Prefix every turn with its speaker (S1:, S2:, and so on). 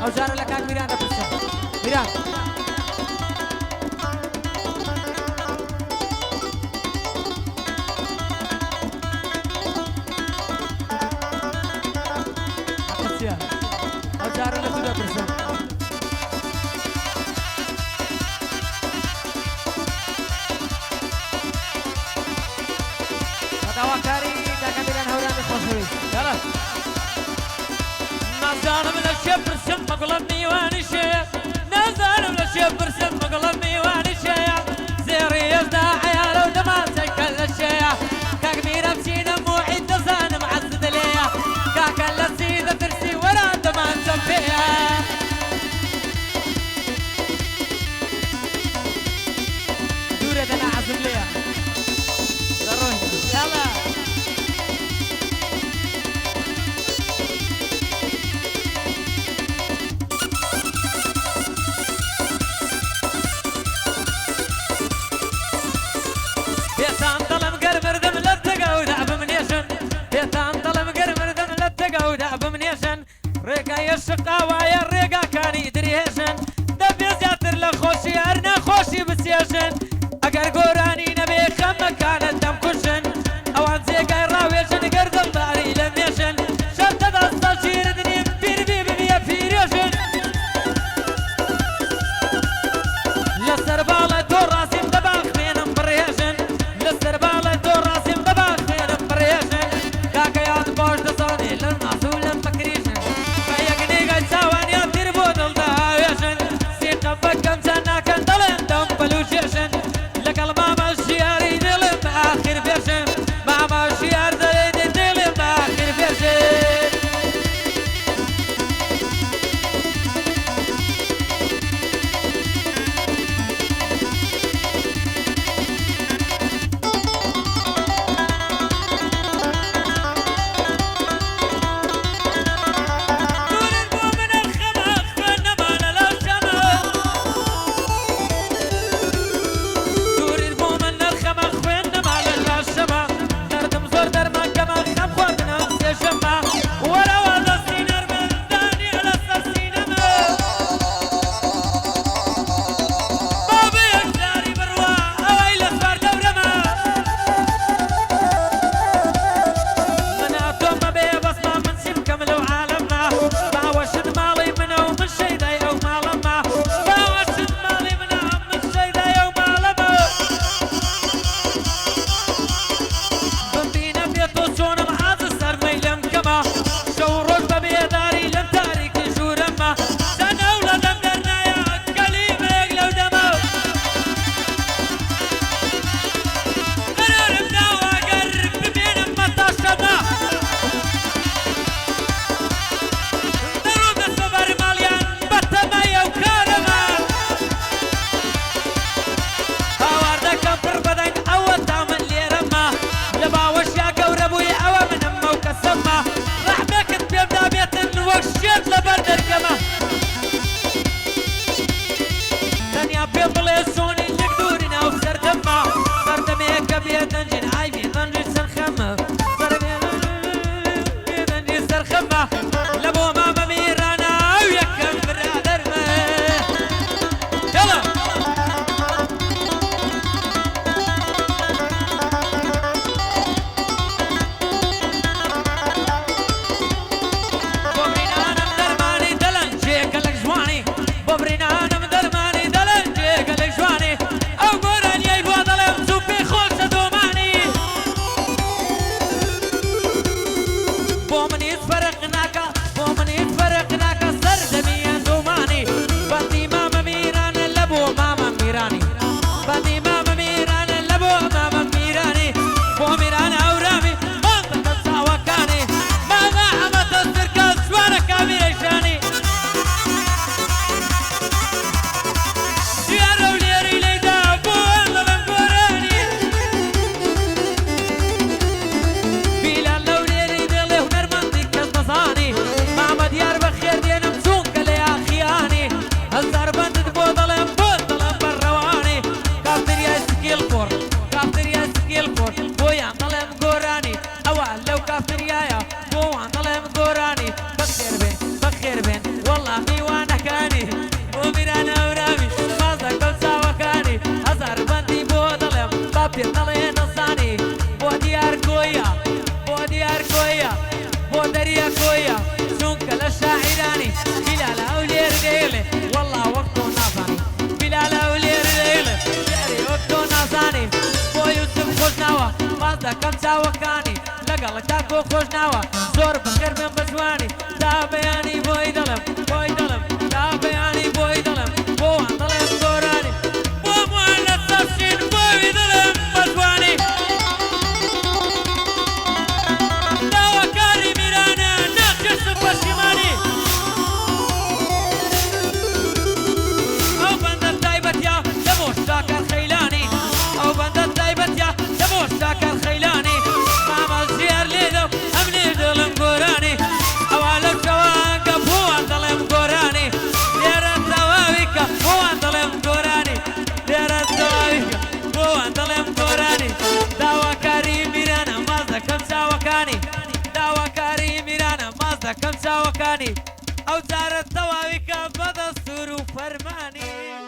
S1: ئەو جارە لە کاک میران دەپرسم. میران. حەقت چییە؟ ئەو جارە لە تو دەپرسم. بە داواکاری کاکە میران هەورامی خۆشەویست.
S2: یاڵا. نازانم لە کێ پرسم مەگوڵم میوانی شێیە، نازانم لە کێ پرسم مەگوڵم میوانی شێیە، زێڕی یەزدا عەیارە و دەمانچەی کەللە شێیە، کاک میرە بچینە موحیت دەزانم عەزت لێیە، کاکە لە چی دەترسی وەرە دەمانچەم پێیە.
S1: دوورە دەنا عەزم لێیە. دەڕۆین.
S2: یاڵا. پێتان دەڵێم گەر مردم لە تەگەودا بمنێژن، پێتان دەڵێم گەر مردم لە تەگەودا بمنێژن، ڕێگای عشق ئاوایە ڕێگاکانی درێژن، دەبێ زیاتر لە خۆشی هەر ناخۆشی بچێژن، ئەگەر گۆرانی نەبێ خەمەکانت دەمکوژن، ئەوان جێگای ڕاوێژن گەر دڵداری لە مێژن، شەرتە دەستە ژیرت نیم پیر بی ببیە پیرێژن. لەسەر باڵە تۆ ڕازیم دەبا خوێنم بڕێژن، لەسەر باڵە تۆ ڕازیم دەبا خوێنم بڕێژن، کاکەیان باش دەزانێ لەم ناز و لەم مەکریژن، بە یەک نیگای چاوانیان تیر بۆ دڵ دەهاوێژن، سیقەم بە کەمچە ناکەن دەڵێن دەم پەلوچێژن، لەگەڵ مامە ژیاری دڵم ئاخر بێژن، مامە ژیار دەڵێ دڵم ئاخر بێژن. دوورت بۆ منە خەمە خوێن نەما لە لاشەمە، دوورت بۆ منە خەمە خوێن نەما لە لاشەمە، دەردم زۆر دەرمان کەمە خەم خواردنم سێشەمە، وەرەوە دەستی نەرمت دانیە لەسەر سینەمە، با بە یەکجاری بڕوا ئەوەی لە چوار دەورەمە، من ئەتۆم بەبێ بەسمە من چی بکەم لەو عالەمە، باوەشت ماڵی منە و من شەیدای ئەو ماڵەمە، باوەشت ماڵی منە من شەیدای ئەو ماڵەمە، بمبینە بێ تۆ چۆنم عاجز سەرمەیلم کەمە، شەو و ڕۆژ بە بێداری لەم تاریکی ژوورەمە، چەند ئەولادم دەرنایە کەلیمەیەک لەو دەمە، قەرارم داوە گەر بمێنم مەتا شەمە، دەڕۆم دەچمە بەر ماڵیان بەتەمای ئەو کارەمە، هاوار دەکەم پڕ بەدەنگ ئەوەتا من لێرەمە، لە باوەشیا گەورە بووی ئەوە منم ئەو کەسەمە، ڕەحمێکت پێم دابێتن وەک شێت لەبەر دەرکەمە، تەنیا پێم بڵێ چۆنی لەک دووری ناو سەردەمە، سەردەمێکە بێدەنگین ئای بێدەنگی سەرخەمە، بێدەنگی سەرخەمە، لە بۆ مامە میرانە ئەو یەکەم برادەرمە. یاڵا. بۆ برینانم دەرمانی دەلەنجێ گەلەک جوانی، بۆ برینانم دەرمانی دەلەنجێ گەلەک جوانی، ئەو گۆرانیەی بۆ دەڵێم چوو پێی خۆشە دۆمانی، بۆ من هیچ فەرق ناکا، بۆ من هیچ فەرق ناکا سەردەمی یان دۆمانی، بەندی مامە میرانە لە بۆ مامە میرانی، بەندی مامە میرانە لە بۆ مامە میرانی، بۆ میران هەورامی مام دەکەم چاوەکانی، مامە حەمە دەسترکە جوانە کامیرەی شانی، دیارە و لێرەی لێدا بۆ دڵم گۆرانی، بیلال لەو لێرەی دڵێ هونەرمەندی کەس نەزانی. دەکەم چاوەکانی لەگەڵ کاکۆ خۆشناوە زۆر بەخێر بێن بە جوانی تا بەیانی بۆی دەڵێم بۆی دەڵێم تا بەیانی بۆی دەڵێم بۆ وان دەڵێم گۆرانی بۆ وان لە سەرشین بۆوی دەڵێم بە جوانی داواکاری میرانە ناکرسم پەشیمانی ئەو بەندە تایبەتە لە بۆ شاکار خەیلانی ئەو بەندە تایبەتە لە بۆ شاکار خەیلانی مامە ژیار لێدە و ئەم لێ دڵم گۆرانی ئەوا لەو شەوانگە بۆوان دەڵێم گۆرانی لێرە تەواوی کە بۆوان دەڵێم گۆرانی لێرە تەواوی کە بۆوان دەڵێم گۆرانی داواکاری میرانە ماز دەکەم چاوەکانی داواکاری میرانە ماز دەکەم چاوەکانی ئەو جارە تەواوی کە بە دەستور و فەرمانی.